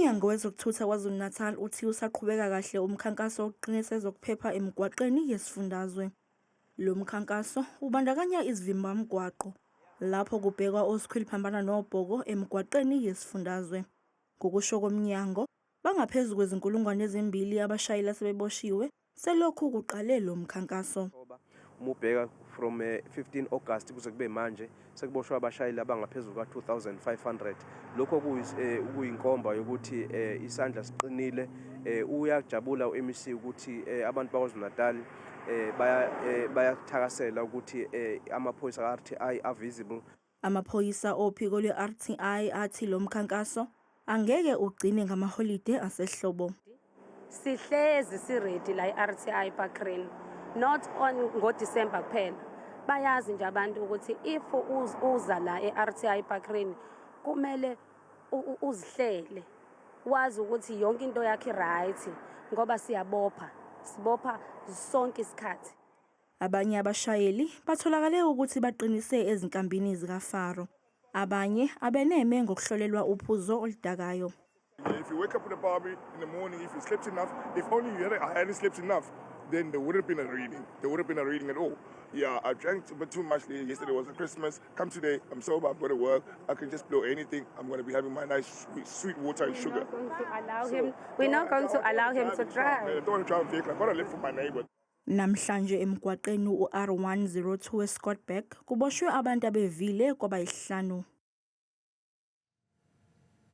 UMnyango wezokuThutha KwaZulu-Natal uthi usaqhubeka kahle umkhankaso wokuqinisa ezokuphepha emigwaqeni yesifundazwe. Lo mkhankaso ubandakanya izivimbamgwaqo lapho kubhekwa osikhwiliphambana nobhoko emigwaqeni yesifundazwe. Ngokusho komnyango, bangaphezu kwezinkulungwane ezimbili abashayeli asebeboshiwe selokhu kuqale lo mkhankaso. Uma ubheka from 15 August kuze kube manje, sekuboshwe abashayeli abangaphezulu ka-2500. Lokho kuyinkomba yokuthi isandla siqinile. Uyajabula u-MEC ukuthi abantu baKwaZulu-Natal bayakuthakasela ukuthi amaphoyisa ka-RTI are visible. Amaphoyisa ophiko lwe-RTI athi lo mkhankaso angeke ugcine ngamaholide asehlobo. Sihlezi si-ready la i-RTI Parkrun, not on ngoDisemba kuphela. Bayazi nje abantu ukuthi if uza la e-RTI Parkrun, kumele uzihlele, wazi ukuthi yonke into yakhe right, ngoba siyabopha, sibopha sonke isikhathi. Abanye abashayeli batholakale ukuthi baqinise ezinkambini zikaFaro. Abanye abeneme ngokuhlolelwa uphuzo oludakayo. If you wake up in the party in the morning, if you slept enough, if only I hadn't slept enough, then there wouldn't have been a reading. There wouldn't have been a reading at all. Yeah, I drank a bit too much. Yesterday was a Christmas. Come today, I'm sober. I'm going to work. I can just blow anything. I'm going to be having my nice sweet, sweet water and sugar. Going to allow him, we're not going to allow him to drive. I don't want to drive a vehicle. I've got to live for my neighbor. Namhlanje emgwaqeni u-R102 eScottburgh kuboshwe abantu abevile kwabayisihlanu.